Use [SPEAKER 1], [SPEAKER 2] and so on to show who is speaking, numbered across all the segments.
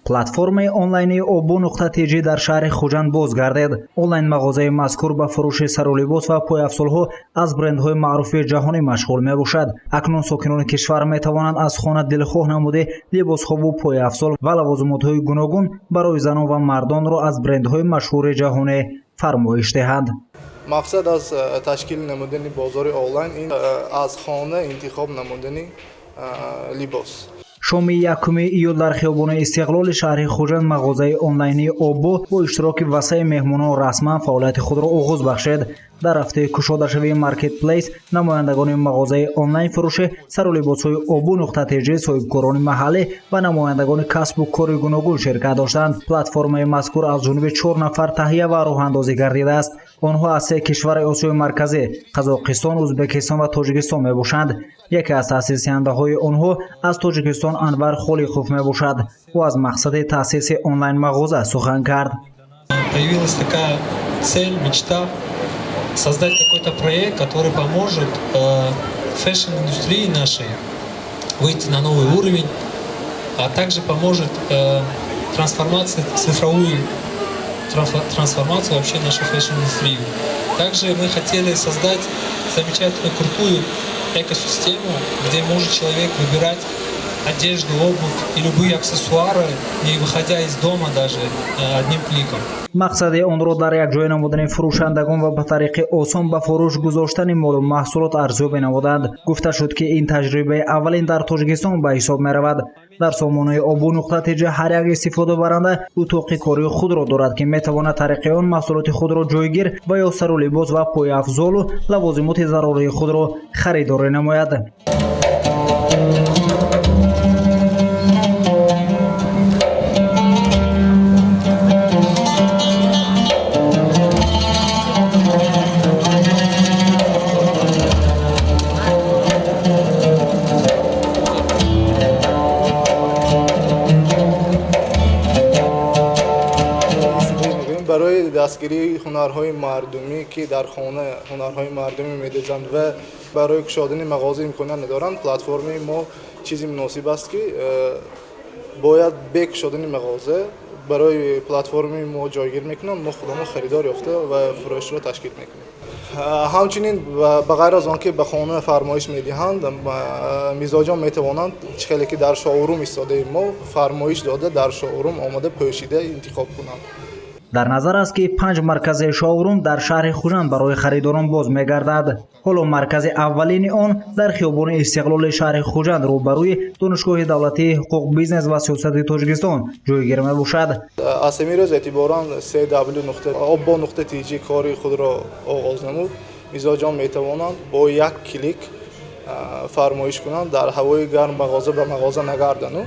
[SPEAKER 1] Платформаи онлайнии Обу.тж дар шаҳри Хуҷанд боз гардид. Онлайн-мағозаи мазкур ба фурӯши сарулибос ва пойафзолҳо аз брендҳои маъруфи ҷаҳонӣ машғул мебошад. Акнун сокинони кишвар метавонанд аз хона дилхоҳ намуди либосҳову пойафзол ва лавозимотҳои гуногун барои занон ва мардонро аз брендҳои машҳури ҷаҳонӣ фармоиш диҳанд.
[SPEAKER 2] Мақсад аз ташкил намудани бозори онлайн ин аз хона интихоб намудани либос.
[SPEAKER 1] Шоми 1 июл дар хиёбони Истиқлоли шаҳри Хуҷанд мағозаи онлайнии Обу бо иштироки васеи меҳмонон расман фаъолияти худро оғоз бахшид. Дар ҳафтаи кушодашавии маркетплейс намояндагони мағозаи онлайн-фурӯши сарулибосҳои Обу.тж, соҳибкорони маҳаллӣ ва намояндагони касбу кори гуногун ширкат доштанд. Платформаи мазкур аз ҷониби 4 нафар таҳия ва роҳандозӣ гардидааст. Онҳо аз се кишвари Осиёи Марказӣ — Қазоқистон, Ӯзбекистон ва Тоҷикистон мебошанд. Яке аз таъсисдиҳандаҳои онҳо аз Тоҷикистон Анвар Холиқов мебошад. Ӯ аз мақсади таъсиси онлайн-мағоза сухан кард.
[SPEAKER 3] Появилась такая цель, мечта создать какой-то проект, который поможет фэшн-индустрии нашей выйти на новый уровень, а также поможет трансформации, цифровую трансформацию вообще нашей фэшн-индустрии. Также мы хотели создать замечательную, крутую экосистему, где может человек выбирать одежду, обувь и любые аксессуары, не выходя из дома даже, одним кликом.
[SPEAKER 1] Мақсади онро дар якҷоя намудани фурӯшандагон ва ба тариқи осон ба фурӯш гузоштани молу маҳсулот арзёбӣ намуданд. Гуфта шуд, ки ин таҷрибаи аввалин дар Тоҷикистон ба ҳисоб меравад. Дар сомонаи Обу.тж ҳар як истифодабаранда утоқи кории худро дорад, ки метавонад тариқи он маҳсулоти худро ҷойгир ва ё сару либос ва пойафзолу лавозимоти зарурии худро харидорӣ намояд.
[SPEAKER 2] Барои дастгирии ҳунарҳои мардумӣ, ки дар хона ҳунарҳои мардумӣ медӯзанд ва барои кушодани мағоза имконият надоранд, платформаи мо чизи муносиб аст, ки бояд бе кушодани мағоза барои платформаи мо ҷойгир мекунанд. Мо худамон харидор ёфта ва фурӯшро ташкил мекунем. Ҳамчунин, ба ғайр аз он ки ба хона фармоиш медиҳанд, мизоҷон метавонанд, чӣ хеле ки дар шоурум истодаи мо, фармоиш дода, дар шоурум омода пӯшида интихоб кунанд.
[SPEAKER 1] Дар назар аст, ки панҷ маркази шоурум дар шаҳри Хуҷанд барои харидорон боз мегардад. Ҳоло маркази аввалини он дар хиёбони Истиқлоли шаҳри Хуҷанд, рӯбарӯи Донишгоҳи давлатии ҳуқуқ, бизнес ва сиёсати Тоҷикистон ҷойгир мебошад.
[SPEAKER 2] Аз ҳамин рӯз эътиборан cw.obo.tj кори худро оғоз намуд. Мизоҷон метавонанд бо як клик фармоиш кунанд, дар ҳавои гарм мағоза ба мағоза нагардану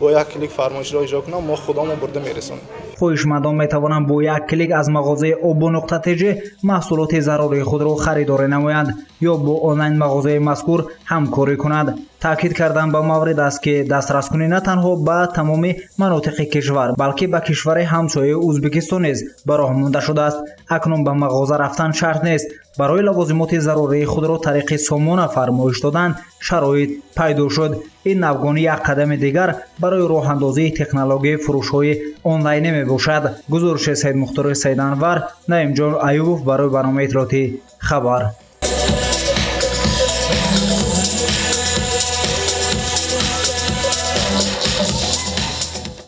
[SPEAKER 2] бо як клик фармоишро иҷро кунанд, мо худамон бурда мерасонем.
[SPEAKER 1] Хоҳишмандон метавонанд бо як клик аз мағозаи Обу.тж маҳсулоти зарурии худро харидорӣ намоянд ё бо онлайн-мағозаи мазкур ҳамкорӣ кунанд. Таъкид кардан ба маврид аст, ки дастраскунӣ на танҳо ба тамоми манотиқи кишвар, балки ба кишвари ҳамсояи Ӯзбекистон низ ба роҳ монда шудааст. Акнун ба мағоза рафтан шарт нест. Барои лавозимоти зарурии худро тариқи сомона фармоиш додан шароит пайдо шуд. Ин навгонӣ як қадами дигар барои роҳандозии технологияи фурӯшҳои онлайнӣ мебошад. Гузориши Саидмухтори Саиданвар, Наимҷон Аюбов барои барномаи иттилоотӣ «Хабар».